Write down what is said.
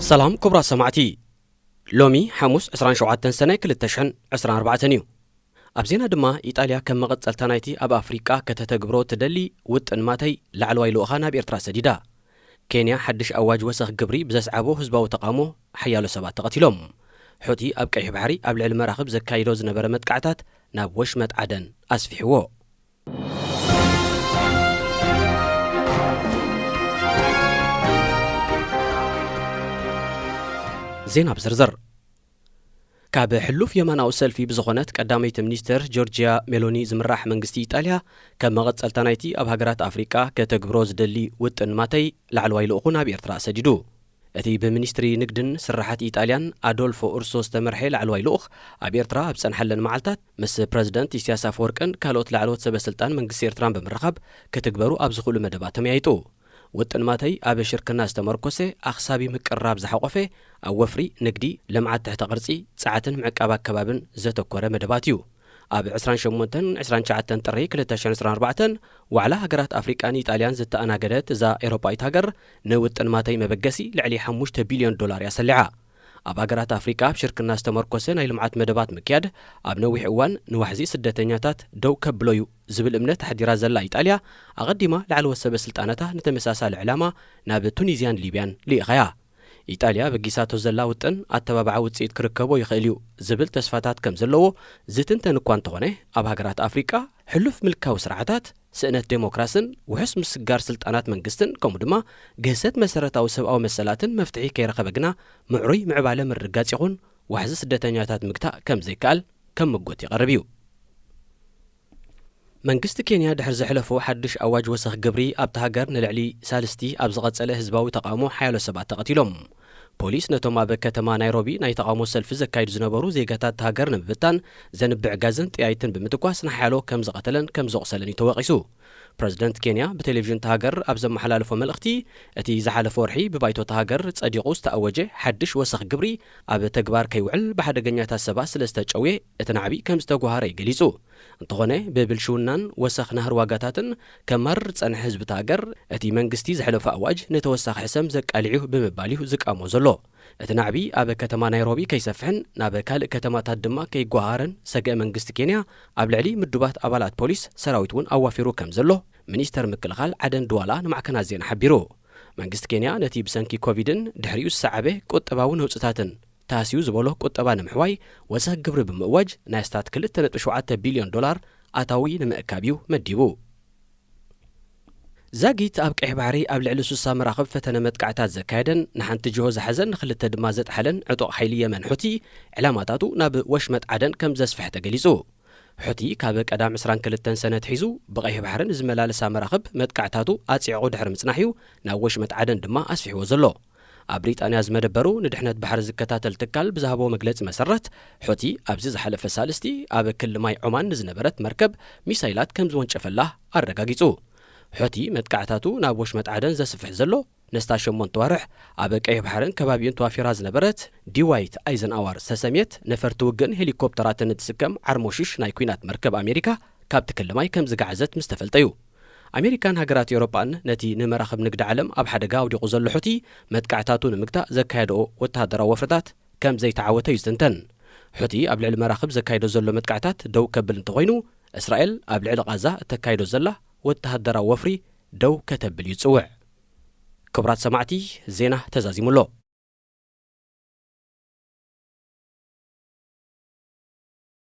ሰላም ክቡራት ሰማዕቲ፣ ሎሚ ሓሙስ ዕስራን ሸውዓተን ሰነ ክልተ ሽሕን ዕስራን ኣርባዕተን እዩ። ኣብ ዜና ድማ፣ ኢጣልያ ከም መቐጸልታ ናይቲ ኣብ ኣፍሪቃ ከተተግብሮ ትደሊ ውጥን ማተይ ላዕለዋይ ልኡኻ ናብ ኤርትራ ሰዲዳ። ኬንያ ሓድሽ ኣዋጅ ወሰኽ ግብሪ ብዘስዓቦ ህዝባዊ ተቓውሞ ሓያሎ ሰባት ተቐቲሎም። ሑቲ ኣብ ቀይሕ ባሕሪ ኣብ ልዕሊ መራኽብ ዘካይዶ ዝነበረ መጥቃዕታት ናብ ወሽመጥ ዓደን ኣስፊሕዎ። ዜና ብዝርዝር። ካብ ሕሉፍ የማናዊ ሰልፊ ብዝኾነት ቀዳመይቲ ሚኒስትር ጆርጂያ ሜሎኒ ዝምራሕ መንግስቲ ኢጣልያ፣ ከም መቐጸልታ ናይቲ ኣብ ሃገራት ኣፍሪቃ ከተግብሮ ዝደሊ ውጥን ማተይ ላዕለዋይ ልኡኹ ናብ ኤርትራ ሰዲዱ። እቲ ብሚኒስትሪ ንግድን ስራሓት ኢጣልያን ኣዶልፎ ኡርሶ ዝተመርሐ ላዕለዋይ ልኡኽ፣ ኣብ ኤርትራ ኣብ ጸንሐለን መዓልታት ምስ ፕረዚደንት ኢሳያስ ኣፈወርቅን ካልኦት ላዕለዎት ሰበ ስልጣን መንግስቲ ኤርትራን ብምርኻብ ክትግበሩ ኣብ ዝኽእሉ መደባት ተመያይጡ። ውጥን ማተይ ኣብ ሽርክና ዝተመርኮሰ ኣኽሳቢ ምቅርራብ ዝሓቖፈ፣ ኣብ ወፍሪ፣ ንግዲ፣ ልምዓት ትሕተ ቅርጺ፣ ጸዓትን ምዕቃብ ኣከባብን ዘተኮረ መደባት እዩ። ኣብ ዕስራን ሸሞንተን ዕስራን ትሽዓተን ጥሪ ክልተ ሽሕን ዕስራን ኣርባዕተን ዋዕላ ሃገራት ኣፍሪቃን ኢጣልያን ዝተኣናገደት እዛ ኤውሮጳዊት ሃገር፣ ንውጥን ማተይ መበገሲ ልዕሊ ሓሙሽተ ቢልዮን ዶላር እያ ሰሊዓ። ኣብ ሃገራት ኣፍሪቃ ኣብ ሽርክና ዝተመርኮሰ ናይ ልምዓት መደባት ምክያድ፣ ኣብ ነዊሕ እዋን ንዋሕዚ ስደተኛታት ደው ከብሎ እዩ ዝብል እምነት ኣሕዲራ ዘላ ኢጣልያ፣ ኣቐዲማ ላዕለዎት ሰበ ስልጣናታ ንተመሳሳሊ ዕላማ ናብ ቱኒዝያን ሊብያን ልኢኻያ። ኢጣልያ በጊሳቶ ዘላ ውጥን ኣተባባዓ ውጽኢት ክርከቦ ይኽእል እዩ ዝብል ተስፋታት ከም ዘለዎ ዝትንተን እኳ እንተኾነ፣ ኣብ ሃገራት ኣፍሪቃ ሕሉፍ ምልካዊ ስርዓታት፣ ስእነት ዴሞክራስን ውሑስ ምስግጋር ስልጣናት መንግስትን፣ ከምኡ ድማ ግህሰት መሰረታዊ ሰብኣዊ መሰላትን መፍትሒ ከይረኸበ ግና፣ ምዕሩይ ምዕባለ ምርግጋጽ ይኹን ዋሕዚ ስደተኛታት ምግታእ ከም ዘይከኣል ከም ምጎት ይቐርብ እዩ። መንግስቲ ኬንያ ድሕሪ ዘሕለፎ ሓድሽ ኣዋጅ ወሰኽ ግብሪ፣ ኣብታ ሃገር ንልዕሊ ሳልስቲ ኣብ ዝቐጸለ ህዝባዊ ተቓውሞ ሓያሎ ሰባት ተቐቲሎም። ፖሊስ ነቶም ኣብ ከተማ ናይሮቢ ናይ ተቓውሞ ሰልፊ ዘካይዱ ዝነበሩ ዜጋታት እታ ሃገር ንምብታን ዘንብዕ ጋዝን ጥያይትን ብምትኳስ ንሓያሎ ከም ዝቐተለን ከም ዘቑሰለን እዩ ተወቒሱ። ፕረዚደንት ኬንያ ብቴሌቪዥን እታ ሃገር ኣብ ዘመሓላለፎ መልእኽቲ፣ እቲ ዝሓለፈ ወርሒ ብባይቶ እታ ሃገር ጸዲቑ ዝተኣወጀ ሓድሽ ወሰኽ ግብሪ ኣብ ተግባር ከይውዕል ብሓደገኛታት ሰባት ስለ ዝተጨውየ፣ እቲ ናዕቢ ከም ዝተጓሃረ እዩ ገሊጹ። እንተኾነ፣ ብብልሽውናን ወሰኽ ናህሪ ዋጋታትን ከማርር ዝጸንሐ ህዝቢ እታ ሃገር፣ እቲ መንግስቲ ዘሕለፎ ኣዋጅ ንተወሳኺ ሕሰም ዘቃልዕ እዩ ብምባል እዩ ዝቃወሞ ዘሎ። እቲ ናዕቢ ኣብ ከተማ ናይሮቢ ከይሰፍሕን ናብ ካልእ ከተማታት ድማ ከይጓሃርን ሰግአ መንግስቲ ኬንያ፣ ኣብ ልዕሊ ምዱባት ኣባላት ፖሊስ ሰራዊት እውን ኣዋፊሩ ከም ዘሎ ሚኒስተር ምክልኻል ዓደን ድዋላ ንማዕከናት ዜና ሓቢሩ። መንግስቲ ኬንያ ነቲ ብሰንኪ ኮቪድን ድሕሪኡ ዝሰዓበ ቁጠባዊ ነውጽታትን ተሃስዩ ዝበሎ ቁጠባ ንምሕዋይ ወሰኽ ግብሪ ብምእዋጅ፣ ናይ ኣስታት ክልተ ነጥቢ ሸውዓተ ቢልዮን ዶላር ኣታዊ ንምእካብ እዩ መዲቡ። ዛጊት ኣብ ቀይሕ ባሕሪ ኣብ ልዕሊ ሱሳ መራኽብ ፈተነ መጥቃዕታት ዘካየደን ንሓንቲ ጅሆ ዝሓዘን ንኽልተ ድማ ዘጥሓለን ዕጡቕ ሓይሊ የመን ሑቲ፣ ዕላማታቱ ናብ ወሽመጥ ዓደን ከም ዘስፍሐ ተገሊጹ። ሑቲ ካብ ቀዳም ዕስራን ክልተን ሰነ ኣትሒዙ ብቐይሕ ባሕሪ ንዝመላለሳ መራኽብ መጥቃዕታቱ ኣጽዒቑ ድሕሪ ምጽናሕ እዩ ናብ ወሽመጥ ዓደን ድማ ኣስፊሕዎ ዘሎ። ኣብ ብሪጣንያ ዝመደበሩ ንድሕነት ባሕሪ ዝከታተል ትካል ብዝሃቦ መግለጺ መሰረት፣ ሑቲ ኣብዚ ዝሓለፈ ሳልስቲ ኣብ ክሊ ማይ ዖማን ንዝነበረት መርከብ ሚሳይላት ከም ዝወንጨፈላ ኣረጋጊጹ። ሑቲ መጥቃዕታቱ ናብ ወሽመጥ ዓደን ዘስፍሕ ዘሎ፣ ነስታ ሸሞንተ ዋርሕ ኣብ ቀይሕ ባሕርን ከባቢኡን ተዋፊራ ዝነበረት ዲዋይት ኣይዘንኣዋር ዝተሰምየት ነፈርቲ ውግእን ሄሊኮፕተራትን እትስከም ዓርሞሽሽ ናይ ኲናት መርከብ ኣሜሪካ ካብቲ ክሊ ማይ ከም ዝገዓዘት ምስ ተፈልጠ እዩ። ኣሜሪካን ሃገራት ኤውሮጳን ነቲ ንመራኽብ ንግዲ ዓለም ኣብ ሓደጋ ኣውዲቑ ዘሎ ሑቲ መጥቃዕታቱ ንምግታእ ዘካየድኦ ወተሃደራዊ ወፍርታት ከም ዘይተዓወተ እዩ ዝትንተን። ሑቲ ኣብ ልዕሊ መራኽብ ዘካይዶ ዘሎ መጥቃዕታት ደው ከብል እንተኾይኑ፣ እስራኤል ኣብ ልዕሊ ቓዛ እተካይዶ ዘላ ወተሃደራዊ ወፍሪ ደው ከተብል እዩ ዝጽውዕ። ክቡራት ሰማዕቲ፣ ዜና ተዛዚሙ ኣሎ።